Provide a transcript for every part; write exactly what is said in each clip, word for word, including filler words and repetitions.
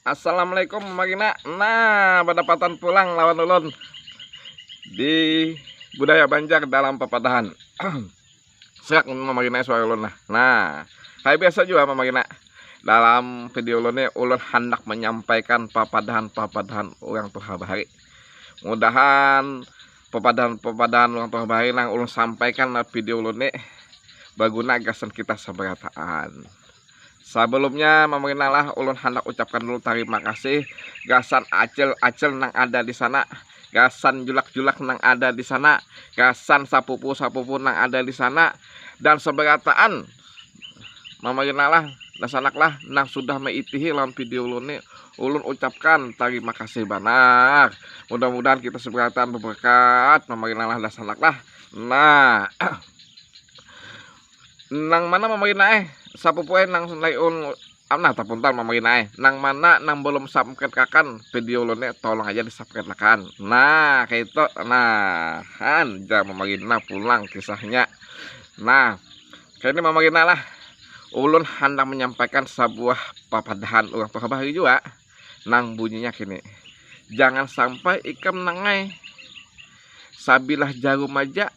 Assalamualaikum Mama Gina. Nah, badapatan pulang lawan ulun di budaya Banjar dalam papadahan. Serak Mama Gina suara ulun nah. Nah, kayak biasa juga Mama Gina. Dalam video ulun ni ulun handak menyampaikan papadahan-papadahan orang tuha bahari. Mudahan papadahan-papadahan orang tuha bahari nang ulun sampaikan dalam video ulun ni baguna gasan kita sabarataan. Sebelumnya, Mama Gina lah, ulun handak ucapkan dulu tarima kasih gasan acil-acil nang ada di sana, gasan julak-julak nang ada di sana, gasan sapupu-sapupu nang ada di sana, dan sabarataan Mama Gina lah, dan sanak lah nang sudah meitihi lawan video ulun ni, ulun ucapkan tarima kasih banar. Mudah-mudahan kita sabarataan berberkat, Mama Gina lah, dan sanak lah. Nah, nang mana Mama Gina eh, sapupu eh, nang lain, ah, nah, tapuntal Mama Gina eh, nang mana nang belum subscribe akan video ulun ni, tolong aja di subscribe akan. Nah, kayak itu. Nah, han, jar Mama Gina pulang kisahnya. Nah, kayak ini Mama Gina lah, ulun handak menyampaikan sebuah papadahan orang tuha bahari juga, nang bunyinya kini, jangan sampai ikam nangai sabilah jarum aja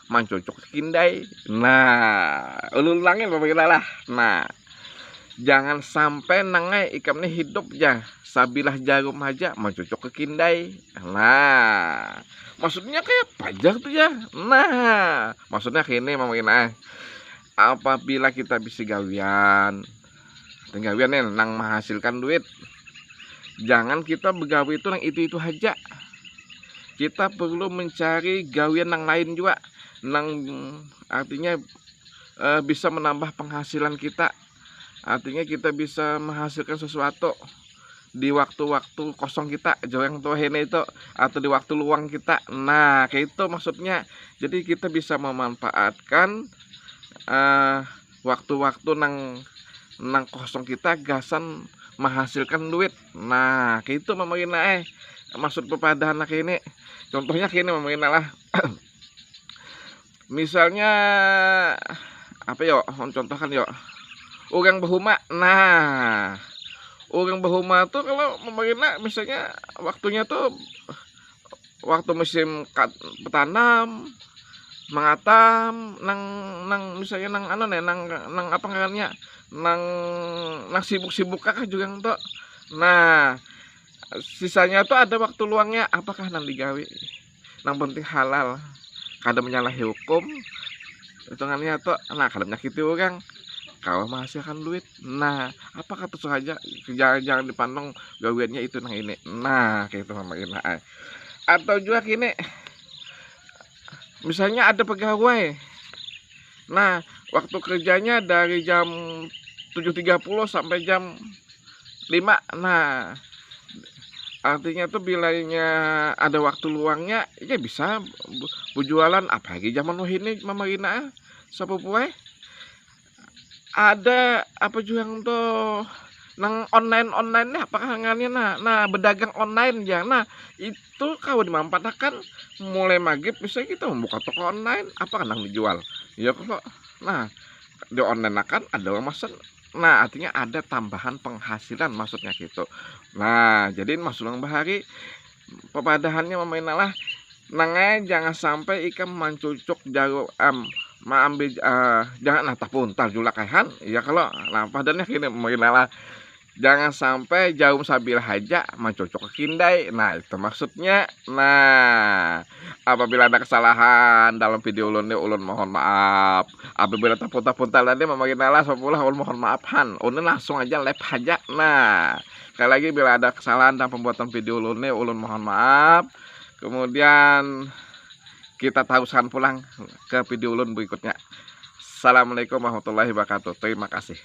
mancucuk kindai. Nah, ulun ulangin Mama Gina lah. Nah, jangan sampai nangai ikam ni hidup ja sabilah jarum aja mancucuk ke kindai. Nah, maksudnya kayak apa jar tuh ya? Nah, maksudnya kini Mama Gina eh, apabila kita bisa gawian, gawian nih nang menghasilkan duit, jangan kita begawi itu nang itu-itu aja. Kita perlu mencari gawian nang lain juga, nang artinya eh, bisa menambah penghasilan kita. Artinya kita bisa menghasilkan sesuatu di waktu-waktu kosong kita, jorang tuh ini itu, atau di waktu luang kita. Nah, kayak itu maksudnya. Jadi kita bisa memanfaatkan eh, waktu-waktu nang nang kosong kita gasan menghasilkan duit. Nah, kayak itu Mama Gina eh, maksud papadahan kayak ini. Contohnya kayak ini Mama Gina lah. Misalnya apa yo, ulun contohkan yo, urang bahuma. Nah, urang bahuma tuh kalau Mama Gina misalnya waktunya tuh waktu musim kat-, betanam, mengatam, nang, nang misalnya nang anu nih, nang, nang apa ngarannya, nang, nang sibuk-sibuk kah juga tuh. Nah, sisanya tuh ada waktu luangnya, apakah nang digawi? Nang penting halal, kada menyalahi hukum, hitungannya tuh, nah, kada menyakiti orang, kawa menghasilkan duit. Nah, apa kata suhaja, jangan, jangan dipandang gawiannya itu nang ini. Nah, kayak itu Mama Gina ai. Atau juga kini, misalnya ada pegawai, nah, waktu kerjanya dari jam tujuh tiga puluh sampai jam lima. Nah, artinya tuh bilanya ada waktu luangnya, ya bisa bu-, bujualan, apalagi zaman wahini Mama Gina, sapupu eh. Ada apa juga tuh nang online-online nih, apa ngarannya, nah, nah, bedagang online ya. Nah, itu kawa dimanfaatakan, mulai maghrib bisa kita membuka toko online, apa nang dijual. Ya kalau, nah, di online akan ada orang mesen. Nah, artinya ada tambahan penghasilan maksudnya gitu. Nah, jadi maksud orang bahari papadahannya Mama Gina lah, nangai jangan sampai ikam mancucuk jarum, em, maambil, eh, jangan, nah, tapuntal julak ai han. Ya kalau, nah, padahannya kini Mama Gina lah, jangan sampai jarum sabilah haja mancucuk ke kindai. Nah, itu maksudnya. Nah, apabila ada kesalahan dalam video ulun ni, ulun mohon maaf. Apabila tapuntal-puntal tadi Mama Gina lah, sapupu lah, ulun mohon maaf han. Ulun langsung aja live haja. Nah, sekali lagi bila ada kesalahan dalam pembuatan video ulun ni, ulun mohon maaf. Kemudian kita tarusan pulang ke video ulun berikutnya. Assalamualaikum warahmatullahi wabarakatuh. Terima kasih.